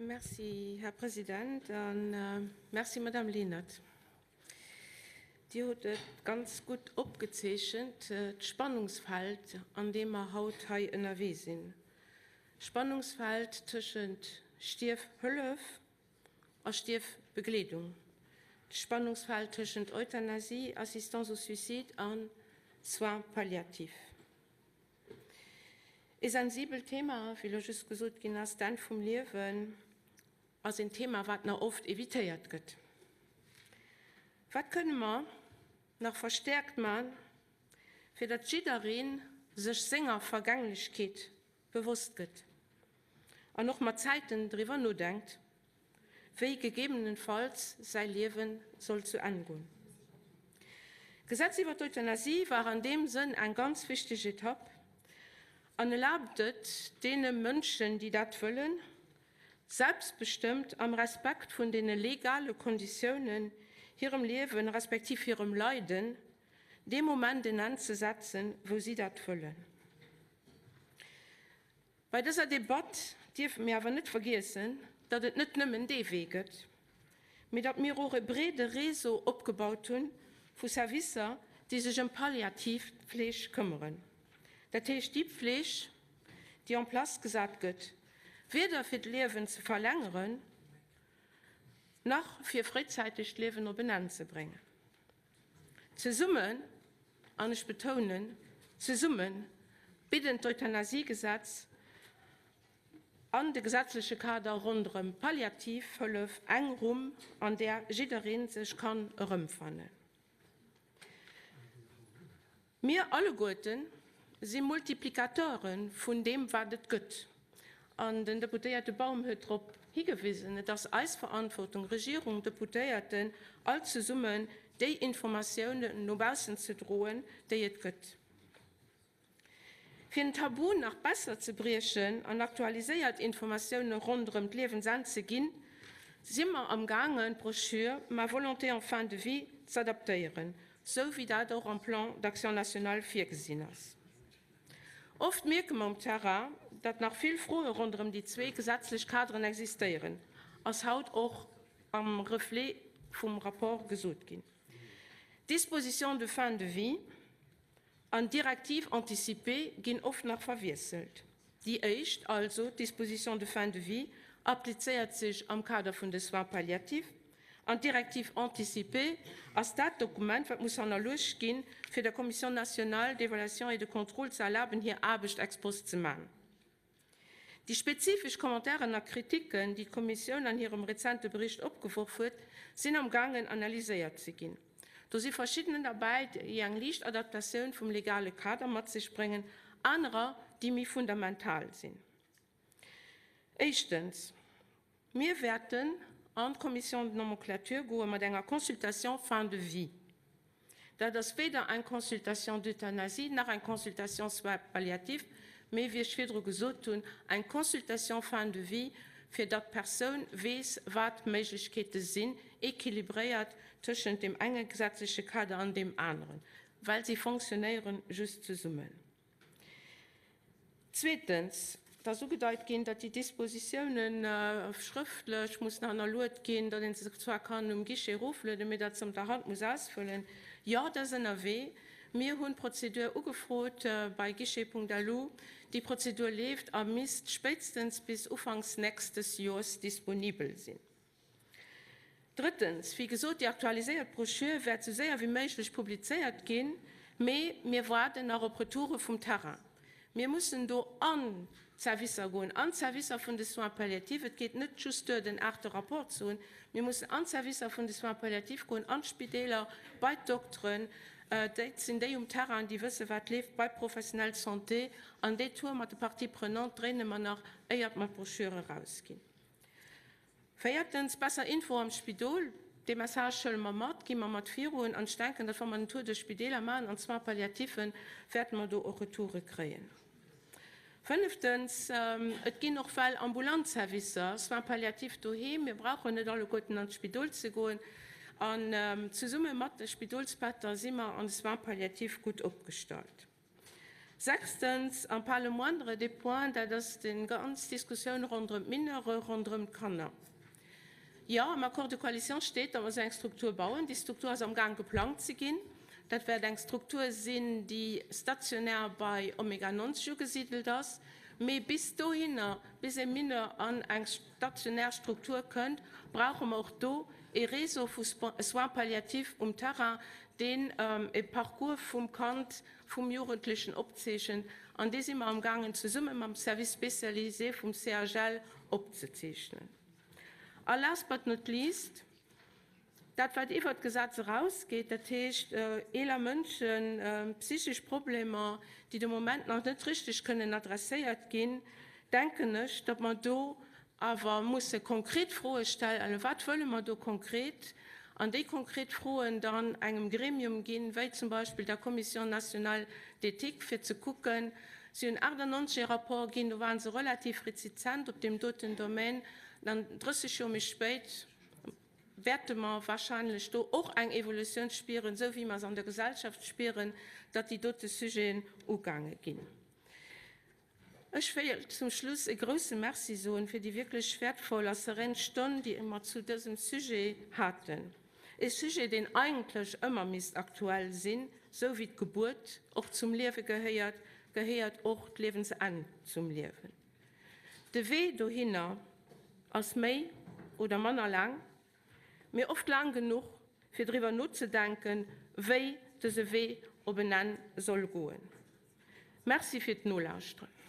Merci, Här President, a merci, Madame Lenert. Dir hutt et ganz gutt opgezeechent, d'Spannungsfeld, an deem mer haut hei ënnerwee sinn. Spannungsfeld tëschent Stierfhëllef a Stierfbegleedung, d'Spannungsfeld tëschent Euthanasie, Assistance au suicide a Soins palliatifs. E sensibelt Thema, wéi elo just gesot ginn ass, d'Enn vum Liewen ass en Thema, wat nach oft evitéiert gëtt. Wat kënne mer nach verstäerkt man, fir datt jidderee sech senger Vergänglechkeet bewosst gëtt an och mat Zäiten driwwer nodenkt, wéi gegebenenfalls säi Liewe soll zu Enn goen. D'Gesetz iwwer d'Euthanasie war an deem Sënn eng ganz wichteg Etapp an erlaabt et deene Mënschen, déi dat wëllen, selbstbestëmmt am Respekt vun deene legale Konditiounen hirem Liewen respektiv hirem Leiden dee Moment en Enn ze setzen, wou si dat wëllen. Bei dëser Debatt dierfe mir awer net vergiessen, datt et net nëmmen dee Wee gëtt, mee datt mir och e breede Réseau opgebaut hu vu Servicer, déi sech ëm palliativ Pfleg këmmeren, dat heescht déi Pfleg, déi en place gesat gëtt, weder fir d'Liewen ze verlängeren, nach fir fréizäiteg d'Liewen op en Enn ze bréngen. Zesummen, an ech betounen, zesummen, bidden d'Euthanasiegesetz an de gesetzleche Kader ronderëm d'Palliativhëllef eng Rumm, an där jidderee sech kann erëmfannen. Mir alleguerte si Multiplikateure vun deem, wat et gëtt. An den Deputéierte Baum huet drop higewisen, Et ass eis Verantwortung, Regierung, Deputéierten, all zesummen déi Informatiounen no baussen ze droen, déi et gëtt. Fir den Tabu nach besser ze briechen an aktualiséiert Informatioune ronderëm d'Liewensenn ze ginn, si mer am gaangen d'Broschür Ma volonté en fin de vie z'adaptéieren, sou wéi dat och am Plan d'action national virgesinn ass. Oft mierke mer um Terrain, datt nach vill Froe ronderëm déi zwee gesetzlech Kaderen existéieren, ass haut och am Reflet vum Rapport gesot ginn. D'Dispositions de fin de vie An Directives anticipées ginn oft nach verwiesselt. Déi éischt, also d'Disposition de fin de vie, applizéiert sech am Kader vun de Soins palliatifs, an d'Directive anticipée ass dat Dokument, wat muss hannerluecht ginn, fir der Commission nationale d'évaluation et de contrôle ze erlaben, hir Aarbecht ex post ze maachen. Déi spezifesch Commentairen a Kritiken, déi d'Kommissioun an hirem rezente Bericht opgeworf huet, sinn am gaangen analyséiert ze ginn. Do si verschiddenen derbäi, déi eng liicht Adaptatioun vum legale Kader mat sech bréngen, anerer, déi méi fundamental sinn. Éischtens, Mir wäerten an d'Commission de nomenclature goe mat enger Consultation fin de vie. Dat ass weder eng Consultation d'euthanasie nach eng Consultation soins palliatifs, mee, wéi ech virdru gesot hunn, eng Consultation fin de vie, fir datt d'Persoun weess, wat d'Méiglechkeete sinn, équilibréiert tëschent deem enge gesetzleche Kader an deem aneren, well si fonctionnéiere just zesummen. Zweetens, et ass ugedeit ginn, datt déi Dispositiounen schrëftlech mussen hannerluet ginn, datt ee se zwar kann um Guichet eroflueden, mee datt se mat der Hand muss ausfëllen. Jo, dat ass ënnerwee. Mir hunn d'Prozedur ugefrot bei guichet.lu. Déi Prozedur leeft a misst spéitstens bis ufanks nächstes Joers disponibel sinn. Drëttens, wéi gesot, déi aktualiséiert Broschür wäert esou séier wéi méiglech publizéiert ginn, mee mir waarden nach op Retoure vum Terrain. Mir mussen do an d'Servicer goen, an d'Servicer vun de Soins palliatifs. Et geet net just duer, den aarte Rapport ze hunn. Mir mussen an d'Servicer vun de Soins palliatifs goen, an d'Spideeler, bei d'Dokteren. Dat sinn déi um Terrain, déi wëssen, wat leeft, bei d'Professionnels de santé. An dee Tour mat de Parties prenantes dréine mer nach, éiert mer d'Broschür erausginn. Véiertens, besser Info am Spidol. Dee Message huele mer mat, gi mer mat virun. An ech denken, datt wa mer den Tour duerch d'Spideeler maachen an d'Soins palliatifs, wäerte mer do och Retoure kréien. Fënneftens, et ginn och well ambulant Servicer, Soins palliatifs doheem. Mir brauchen net alleguerten an d'Spidol ze goen. An zesumme mat de Spidolsbetter si mer an de Soins palliatifs gutt opgestallt. Sechstens, an pas le moindre des points, dat ass déi ganz Diskussioun ronderëm d'Mineure, ronderëm d'Kanner. Jo, am Accord de coalition steet, datt mer esou eng Struktur bauen. Déi Struktur ass amgaang geplangt ze ginn. Dat wäert eng Struktur sinn, déi stationär bei Omega 90 ugesidelt ass. Mee bis dohinner, bis e Mineur an eng stationär Struktur kënnt, brauche mer och do e Réseau vu Soins palliatifs um Terrain, deen e Parcours vum Kand, vum Jugendlechen opzeechent. An dee si mer amgaangen, zesumme mam Service spécialisé vum CHL opzezeechnen. A last but not least, dat wat iwwert d'Gesetz erausgeet, dat heescht eeler Mënschen, psychesch Problemer, déi de Moment nach net richteg kënnen adresséiert ginn, denken ech, datt mer do awer musse konkret Froe stellen, Wat wëlle mer do konkret? An déi konkret Froen dann engem Gremium ginn, wéi zum Beispill der Commission nationale d'éthique, fir ze kucken, si hunn 98 ee Rapport ginn, do ware se relativ rezizent op deem doten Domaine, dann 30 Joer méi spéit wäerte mer wahrscheinlech do och eng Evolutioun spieren, esou wéi mer se an der Gesellschaft spieren, datt déi dote Sujeten ugaange ginn. Ech wéilt zum Schluss e grousse Merci soen fir déi wierklech wäertvoll a serein Stonn, déi mer zu dësem Sujet haten. E Sujet, deen eigentlech ëmmer misst aktuell sinn, sou wéi d'Gebuert och zum Liewe gehéiert, gehéiert och d'Liewensenn zum Liewen. De Wee dohinner ass méi oder manner laang, mee oft laang genuch, fir driwwer nozedenken, wéi dëse Wee op en Enn soll goen. Merci fir d'Nolauschteren.